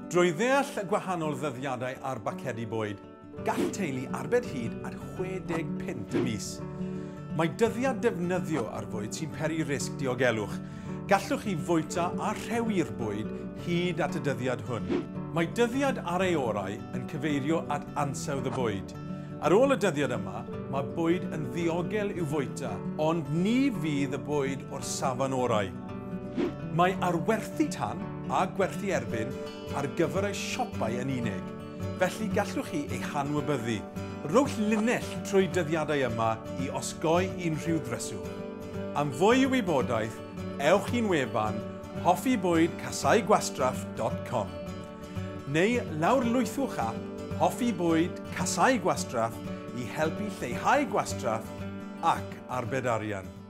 Drwy ddeall y gwahanol ddyddiadau ar bacedi bwyd, gall teulu arbed hyd at 60 punt y mis. Mae dyddiad defnyddio ar fwyd sy'n peri risg diogelwch. Gallwch chi fwyta a rhewi'r bwyd hyd at y dyddiad hwn. Mae dyddiad ar ei orau yn cyfeirio at ansawdd y bwyd. Ar ôl y dyddiad yma, mae bwyd yn ddiogel i'w fwyta, ond ni fydd y bwyd o'r safon orau. Mae arwerthu tan a gwerthu erbyn ar gyfer y siopau yn unig, felly gallwch chi ei hanwybyddu. Rhowch linell trwy dyddiadau yma i osgoi unrhyw ddryswch. Am fwy o wybodaeth, ewch i'n wefan hoffibwydcasaugwastraff.com neu lawrlwythwch app Hoffi Bwyd Casau Gwastraff i helpu lleihau gwastraff ac arbed arian.